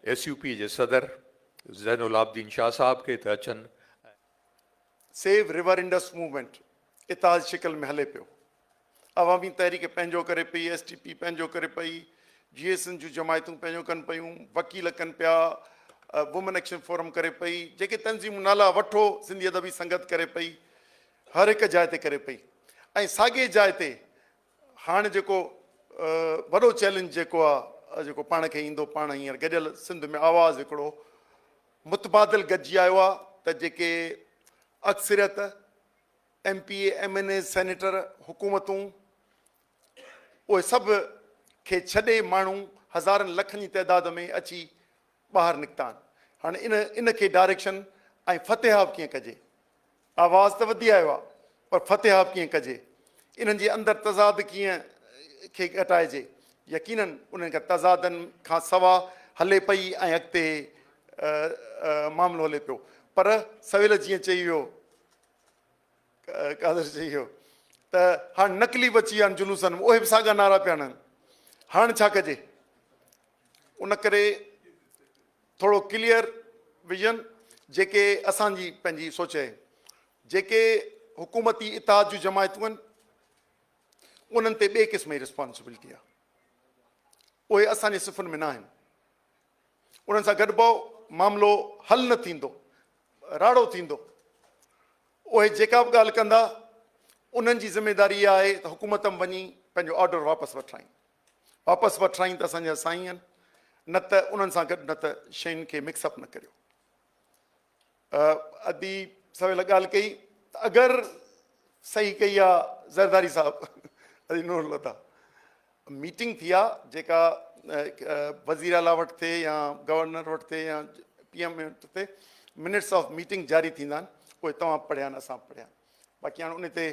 S U P جي صدر زين العابدين شاهه صاحب کي ته اچن ۽. سيو ريور انڊس موومينٽ اتحاد شڪل ۾ هلي پيو. عوامي تحريڪ پنهنجو ڪري پئي، ايس ٽي پي پنهنجو ڪري پئي، جي ايس اين جون جماعتون پنهنجو ڪن پيون، وڪيل ڪن پيا، وومن ايڪشن فورم ڪري پئي، جيڪي تنظيمون نالا وٺو سنڌي ادبي سنگت ڪري پئي، هر هڪ جاء تي ڪري پئي ۽ ساڳي جاء تي هاڻ جيڪو وڏو چئلينج جيڪو آ جيڪو پاڻ کي ايندو پاڻ هينئر گڏيل سنڌ ۾ آواز هڪڙو متبادل گڏجي آيو آ ته جيڪي اڪثريت M P A M N As senator حڪومتون اهي سڀ کي ڇڏي ماڻهو هزارن لکن جي تعداد ۾ اچي ٻاهر نڪتا آهن هاڻي ان ان کي ڊائريڪشن ۽ فتحياب ڪيئن ڪجي آواز ته وڌي آيو آهي پر فتحياب ڪيئن ڪجي انهن جي اندر تضاد ڪيئن کي گهٽائجي يقينن انهن کان تضادن کان سوا هلي پئي ۽ اڳتي معاملو هلي پيو پر سويل جيئن چئي ويو قادر چئي ويو ته هاڻ نقلي به اچي ويا آهن جلوسن ۾ اهي به ساڳا نعرا پيا هڻن هاڻ ڇا ڪجي ان ڪري ٿورو ڪليئر ويزن جيڪي اسان جي پنهنجي سوچ آهي جيڪي حڪومتي اتحاد جون جماعتون آهن انهن تي ٻئي قسم جي رسپانسبلٽي آهي اهي اسان جي صفن ۾ نه آهن انهن سان گڏبو معاملو حل نه ٿيندو راڙو ٿيندو اهي جيڪا به ڳالهه ڪندا انهن جي ذميواري اها آهي ته حڪومت ۾ وڃي پنهنجو آرڊر واپس وٺرائين واپس وٺرائين ته اسان جا سائين آهن نه ته انهن سان گڏ نه ته شين کي مڪس اپ نه ڪريو. ادي سويل ڳالهه ڪئي ته اگر صحيح ڪئي آ زرداري صاحب ادي نور الهديٰ ميٽنگ ٿي آ جيڪا وزير اعليٰ وٽ ٿئي يا گورنر وٽ ٿئي يا پي ايم وٽ ٿئي منٽس آف ميٽنگ جاري ٿيندا آهن اهي توهان پڙهيا آهن اسان پڙهيا آهن باقي هاڻي ان تي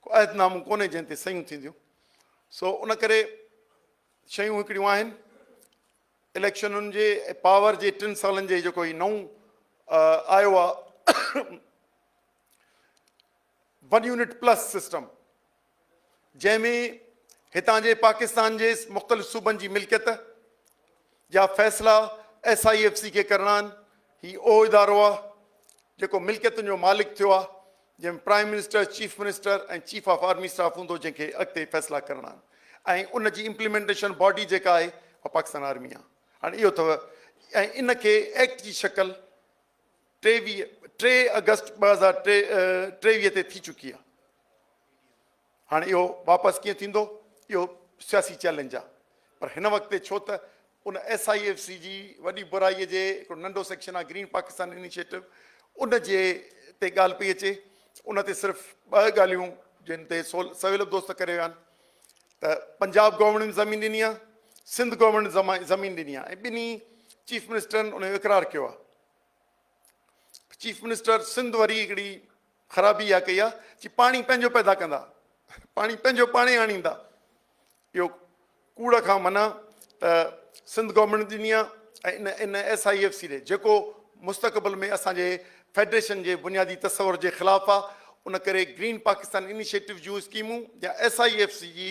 ڪو عهد نامو ڪونهي جنهن تي صحيحون ٿينديون سو ان ڪري شيون هڪڙيون آهن اليڪشنن جي پاور جي ٽن سالن جي جيڪو هي نئون آيو آ ون يونٽ پلس سسٽم جنهن ۾ هتان جي پاڪستان جي مختلف صوبن جي ملڪيت جا فيصلا ايس I F C کي ڪرڻا آهن هي اهو ادارو آهي جيڪو ملڪيتن جو مالڪ ٿيو آهي جنهن ۾ prime minister, chief minister ۽ chief of army staff هوندو جنهن کي اڳتي فيصلا ڪرڻا آهن ۽ ان جي امپليمينٽيشن باڊي جيڪا آهي اها پاڪستان آرمي آهي. هاڻي اهو اٿو ۽ ان کي ايڪٽ جي شڪل 23 ٽي آگسٽ 2023 تي ٿي چڪي آهي. هاڻي اهو واپس ڪيئن ٿيندو اهو سياسي چئلينج آهي پر هن وقت تي ڇو ته ان ايس I F C جي وڏي برائي جي هڪڙو ننڍو سيڪشن آهي گرين پاڪستان انيشيٽو ان جي تي ڳالهه پئي اچي ان تي صرف ٻه ڳالهيون جن تي سويل به دوست ڪري ويا آهن ته پنجاب گورنمينٽ زمين ڏني آهي سنڌ گورنمينٽ زمين ڏني آهي ۽ ٻنهي چيف منسٽرن ان جو اقرار ڪيو آهي چيف منسٽر سنڌ وري هڪڙي خرابي اها ڪئي آهي چې پاڻي پنهنجو پيدا ڪندا پاڻي پنهنجو پاڻي آڻيندا اهو ڪوڙ کان منع ته سنڌ گورنمينٽ ڏني آهي ۽ ان ان ايس I F C ڏي جيڪو مستقبل ۾ اسان جي فيڊريشن جي بنيادي تصور جي خلاف آهي ان ڪري گرين پاڪستان انيشيٽو جون اسڪيمون يا ايس I F C جي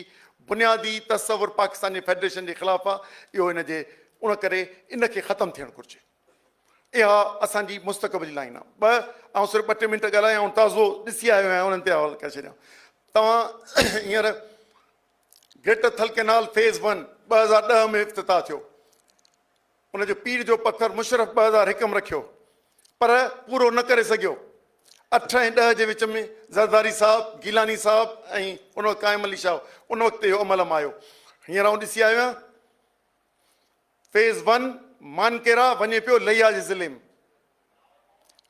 بنيادي تصور پاڪستان جي فيڊريشن جي خلاف آهي اهو ان جي ان ڪري ان کي ختم ٿيڻ گهرجي اها اسان جي مستقبل جي لائين آهي. ٻه آئون صرف ٻه ٽي منٽ ڳالهايان آئون تازو ڏسي آيو آهيان انهن تي حوال ڪري ڇڏيان توهان هينئر greater Thal canal phase one 2010 ۾ افتتاح ٿيو ان جو پيڙ جو پٿر مشرف 2001 ۾ رکيو پر پورو نه ڪري سگهيو اٺ ۽ ڏهه جي وچ ۾ زرداري صاحب گيلاني صاحب ۽ ان وقت قائم علي شاهه ان وقت اهو عمل ۾ آيو هينئر آئون ڏسي آيو آهيان فيز ون مانڪيرا وڃي پيو ليا جي ضلعي ۾.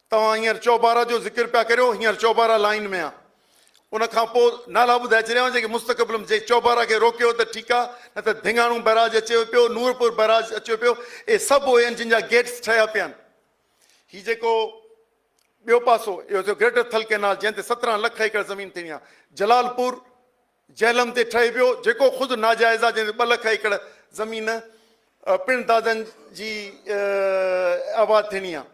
توهان هينئر چوبارا جو ذڪر پيا ڪريو، هينئر چوبارا لائين ۾ آ. ان کان پوء نالا ٻڌائي ڇڏيانو جيڪي مستقبل ۾ جي چوبارا کي روڪيو ته ٺيڪ آ نه ته ڌڱاڻو بئراج اچيو پيو، نورپور بئراج اچيو پيو، اهي سڀ اهي آهن جن جا گيٽس ٺهيا پيا آهن. هي جيڪو ٻيو پاسو اهو ٿيو گريٽر ٿل ڪئنال جنهن تي 17 لک ايڪڙ زمين ٿيڻي آ. جلالپور جهلم تي ٺهي پيو جيڪو خود ناجائز آهي جنهن تي ٻه لک ايڪڙ زمين پڻ دادن جي آباد ٿيڻي آهي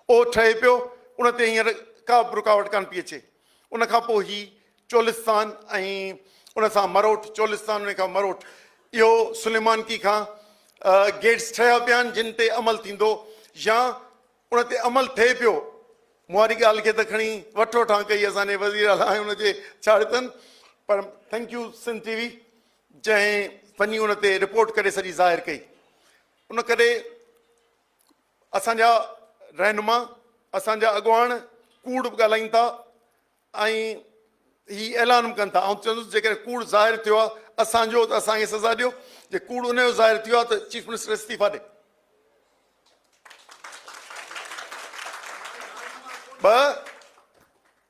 اهو ٺهي پيو ان تي هينئر ڪا به رڪاوٽ ڪانه پئي اچي ان کان پوء هي چولستان ۽ ان سان مروٽ چولستان ان کان مروٽ اهو سليمانڪي کان گيٽس ٺهيا پيا آهن جن تي عمل ٿيندو يا ان تي عمل ٿئي پيو. مون واري ڳالهه کي ته کڻي وٺ وٺان ڪئي اسان جي وزير اعليٰ ۽ ان جي ڇاڙتن، پر thank you Sindh T V جنهن وڃي ان تي رپورٽ ڪري سڄي ظاهر ڪئي. ان ڪري اسان جا رهنما، اسان جا اڳواڻ ڪوڙ به ڳالهائين ٿا ۽ هي اعلان به ڪن ٿا. آئون چوندس جيڪڏهن ڪوڙ ظاهر ٿيو آهي اسان جو ته اسان کي سزا ڏيو، جي ڪوڙ ان جو ظاهر ٿيو آهي ته چيف منسٽر استعيفا ڏي. ٻه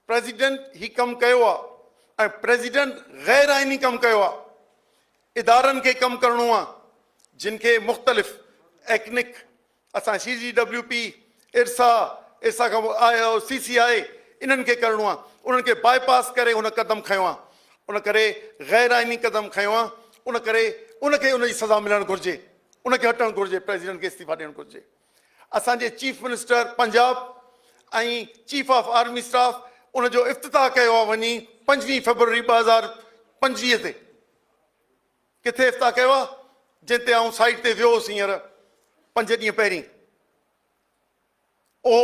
پريزيڊنٽ هي ڪم ڪيو آهي ۽ پريزيڊنٽ غير آئيني ڪم ڪيو آهي. ادارن کي ڪم ڪرڻو آهي جن کي مختلف ايڪنڪ اسان سي جي ڊبليو پي، ارسا، ارسا کان پوء آء او سي سي آء انهن کي ڪرڻو آهي انهن کي باء پاس ڪري هن قدم کنيو آهي ان ڪري غير آئيني قدم کنيو آهي ان ڪري ان کي ان جي سزا ملڻ گهرجي ان کي هٽڻ گهرجي پريزيڊنٽ کي استعيفا ڏيڻ گهرجي اسان جي chief minister Punjab ۽ chief of army staff ان جو افتتاح ڪيو آهي وڃي 25 فيبروري 2025 تي ڪٿي افتتاح ڪيو آهي جنهن تي آئون سائيٽ تي ويو هوس هينئر پنج ڏينهن پهرين اهو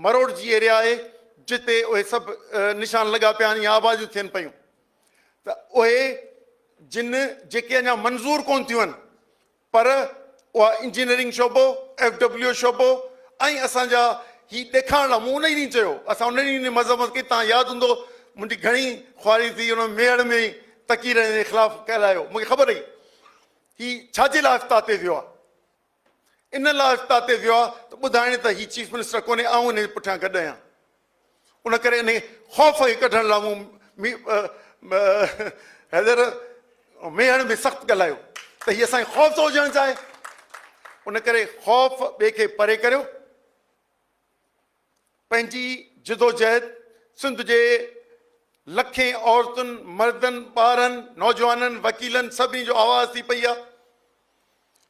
مروڙ جي ايريا آهي جتي اهي سڀ نشان لڳا پيا آهن يا آباديون ٿين پيون ته اهي جن جيڪي اڃا منظور ڪون ٿيون آهن پر اها انجنيئرنگ شعبو، ايف ڊبليو او شعبو ۽ اسان جا هي ڏيکارڻ لاء مون ان ئي ڏينهن چيو، اسان ان ڏينهن مذمت ڪئي، توهان ياد هوندو منهنجي گهڻي خواري ٿي ان ميهڙ ۾ تقرير جي خلاف ڳالهايو، مون کي خبر هئي هي ڇا جي لاء افتتاح تي ويو آهي، ان لاء افتتاح تي ويو آهي ته ٻڌائڻ ته هي چيف منسٽر ڪونهي، آئون ان جي پٺيان گڏ آهيان. ان ڪري انهي خوف کي ڪڍڻ لاء مون حيدر ميهڻ ۾ سخت ڳالهايو ته هي اسان کي خوف ٿو هجڻ چاهي. ان ڪري خوف ٻئي کي پري ڪريو. پنهنجي جدوجهد سنڌ جي لکين عورتن، مردن، ٻارن، نوجوانن، وڪيلن سڀني جو آواز ٿي پئي آهي.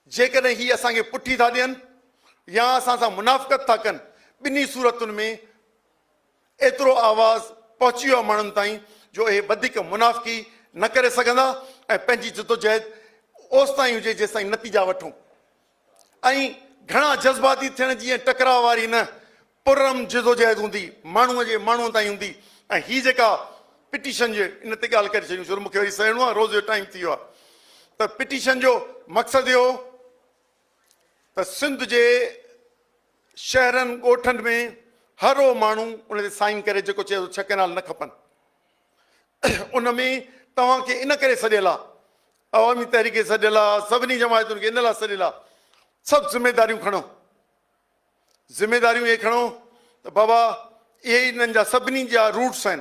جيڪڏهن هي اسان کي پٺي ٿا ڏين يا اسان سان منافقت ٿا ڪن، ٻنهي صورتن ۾ ايترو آواز پهچي ويو آهي ماڻهن تائين جو اهي وڌيڪ منافقي نه ڪري سگهندا ۽ پنهنجي جدوجهد اوستائين هجي جيستائين نتيجا وٺون ۽ گهڻا جذباتي ٿيڻ جي ۽ ٽڪراء واري نه پرامن جدوجهد هوندي، ماڻهوء جي ماڻهوء تائين هوندي ۽ هي جيڪا پٽيشن جي ان تي ڳالهه ڪري ڇڏيون ڇو ته مون کي وري سهڻو آهي روز جو ٽائيم ٿي ويو آهي ته پٽيشن جو مقصد اهو ته سنڌ جي شهرن ڳوٺن ۾ هر اهو ماڻهو ان تي سائن ڪري جيڪو چئي ٿو ڇهه ڪئنال نه کپن ان ۾ توهان کي ان ڪري سڏيل آهي عوامي تحريڪ کي سڏيل آهي سڀني جماعتن کي ان لاء سڏيل آهي سڀ ذميداريون کڻو ذميداريون اهي کڻو ته بابا اهي ئي انهن جا سڀني جا روٽس آهن،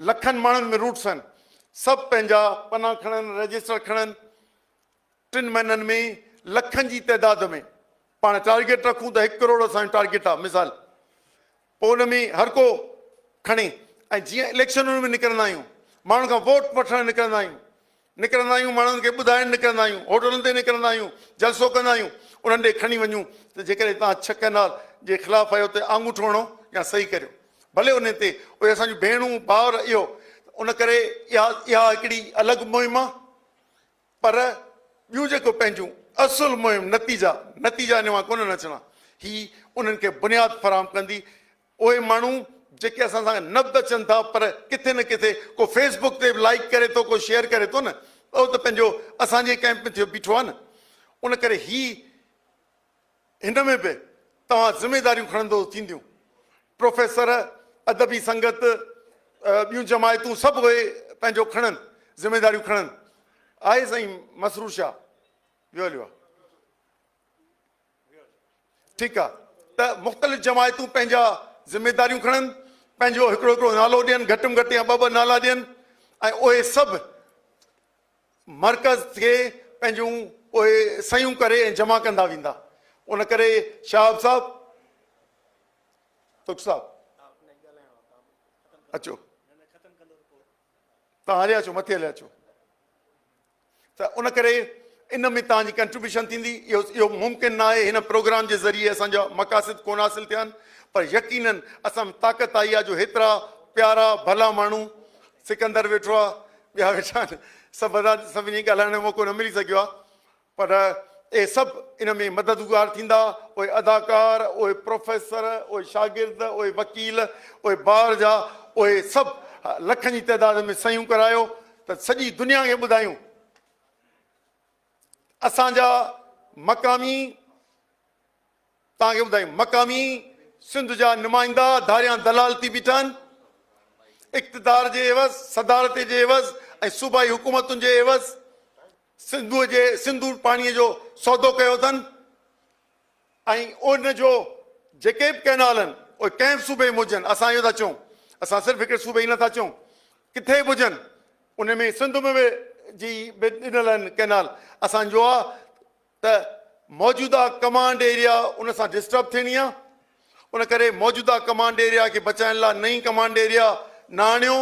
لکن ماڻهن ۾ روٽس آهن، سڀ پنهنجا پنا کڻن، رجسٽر کڻن، ٽن مهينن ۾ لکن جي تعداد ۾ پاڻ ٽارگيٽ رکون ته هڪ ڪروڙ اسان جو ٽارگيٽ آهي مثال پوء ان ۾ هر ڪو کڻي ۽ جيئن اليڪشنن ۾ نڪرندا آهيون ماڻهن کان ووٽ وٺڻ نڪرندا آهيون نڪرندا آهيون، ماڻهن کي ٻڌائڻ نڪرندا آهيون، هوٽلن تي نڪرندا آهيون، جلسو ڪندا آهيون، انهن ڏي کڻي وڃون ته جيڪڏهن توهان ڇهه ڪئنال جي خلاف آهيو ته آڱوٺو هڻو يا صحيح ڪريو ڀلي انهي تي اهي اسان جون ڀيڻون ڀائر اهو ان ڪري اها اها هڪڙي الڳ مهم آهي پر ٻيون جيڪو پنهنجون اصل مهم نتيجا نتيجا ان مان ڪونه اچڻا هي انهن کي بنياد فراهم ڪندي اهي ماڻهو جيڪي اسان سان نه به اچن ٿا پر ڪٿي نه ڪٿي ڪو فيس بڪ تي به لائيڪ ڪري ٿو ڪو شيئر ڪري ٿو نه اهو ته پنهنجو اسان جي ڪئمپ ۾ ٿيو بيٺو آهي نه ان ڪري هي هن ۾ به توهان ذميداريون کڻندو ٿينديون پروفيسر ادبي سنگت ٻيون جماعتون سڀ اهي پنهنجو کڻن ذميداريون کڻن آهي سائين مسرور شاهه ويو هليو آهي ٺيڪ آ ته مختلف جماعتون پنهنجا ذميداريون کڻن، پنهنجو هڪڙو هڪڙو نالو ڏين، گهٽ ۾ گهٽ يا ٻه ٻه نالا ڏين ۽ اهي سڀ مرڪز کي پنهنجون اهي صحيحون ڪري ۽ جمع ڪندا ويندا. ان ڪري شهاب صاحب، ترڪ صاحب اچو، توهان هليا اچو، مٿي هليا اچو. ته ان ڪري ان ۾ توهان جي ڪنٽريبيوشن ٿيندي. اهو اهو ممڪن نه آهي هن پروگرام جي ذريعي اسان جا مقاصد ڪونه حاصل ٿيا آهن پر يقينن اسان ۾ طاقت آئي آهي جو هيترا پيارا ڀلا ماڻهو سڪندر ويٺو آهي ٻيا ويٺا آهن سڀ ادا سڀني ڳالهائڻ جو موقعو نه ملي سگهيو آهي پر اهي سڀ ان ۾ مددگار ٿيندا، اهي اداڪار، اهي پروفيسر، اهي شاگرد، اهي وڪيل، اهي بار جا، اهي سڀ لکن جي تعداد ۾ صحيحون ڪرايو ته سڄي دنيا کي ٻڌايون اسان جا مقامي توهان کي ٻڌايون مقامي سنڌ جا نمائندا ڌاريان دلال ٿي بيٺا آهن اقتدار جي عيوض، صدارت جي عيوض ۽ صوبائي حڪومتن جي عيوض سنڌوء جي سنڌو پاڻيء جو سودو ڪيو اٿن ۽ ان جو جيڪي به ڪئنال آهن اهي ڪنهن به صوبي ۾ هجن اسان اهو ٿا چئون اسان صرف هڪڙي صوبي جي نٿا چئون ڪٿي به هجن ان ۾ سنڌ ۾ به جي به ڏنل آهن ڪئنال اسان جو آهي ته موجوده ڪمانڊ ايريا ان سان ڊسٽرب ٿيڻي آ ان ڪري موجوده ڪمانڊ ايريا کي بچائڻ لاء نئين ڪمانڊ ايريا نه آڻيو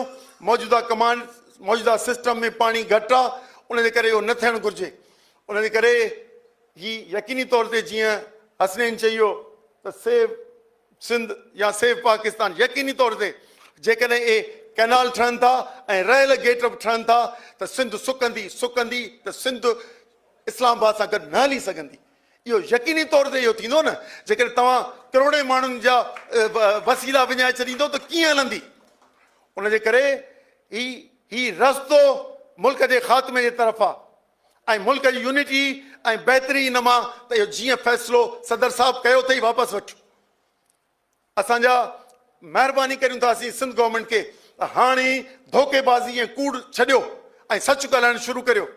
موجوده ڪمانڊ موجوده سسٽم ۾ پاڻي گهٽ آ ان جي ڪري اهو نه ٿيڻ گهرجي ان جي ڪري هي يقيني طور تي جيئن حسنين چيو ته سيو سنڌ يا سيو پاڪستان يقيني طور تي جيڪڏهن اهي ڪئنال ٺهن ٿا ۽ رهيل گيٽ به ٺهن ٿا ته سنڌ سڪندي سڪندي ته سنڌ اسلام آباد سان گڏ نه هلي سگهندي اهو يقيني طور تي اهو ٿيندو نه جيڪڏهن توهان ڪروڙين ماڻهن جا وسيلا وڃائي ڇڏيندو ته ڪيئن هلندي ان جي ڪري هي هي رستو ملڪ جي خاتمي جي طرف آ ۽ ملڪ جي يونٽي ۽ بهتري ان مان ته اهو جيئن فيصلو صدر صاحب ڪيو اٿئي واپس وٺ اسان جا مهرباني ڪريون ٿا اسين سنڌ گورنمينٽ کي ته هاڻي ڌوڪي بازي ۽ ڪوڙ ڇڏيو ۽ سچ ڳالهائڻ شروع ڪريو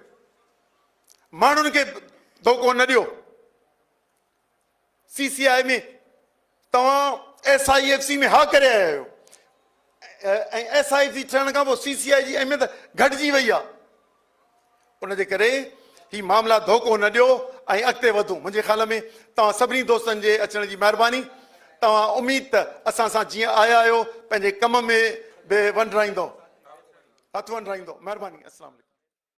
ماڻهن کي ڌوڪو نه ڏيو سي سي آء ۾ توهان ايس I F C ۾ ها ڪري آيا آهيو ۽ ايس I F C ٺهڻ کان پوء سي سي آء جي اهميت گهٽجي وئي آهي ان جي ڪري هي معاملا ڌوڪو نه ڏيو ۽ اڳتي وڌون. منهنجي خيال ۾ توهان سڀني دوستن جي اچڻ جي مهرباني. توهان اميد ته اسان سان جيئن آيا آهيو پنهنجي ڪم ۾ به ونڊرائيندؤ. هٿ ونڊرائيندؤ. مهرباني. السلام عليڪم.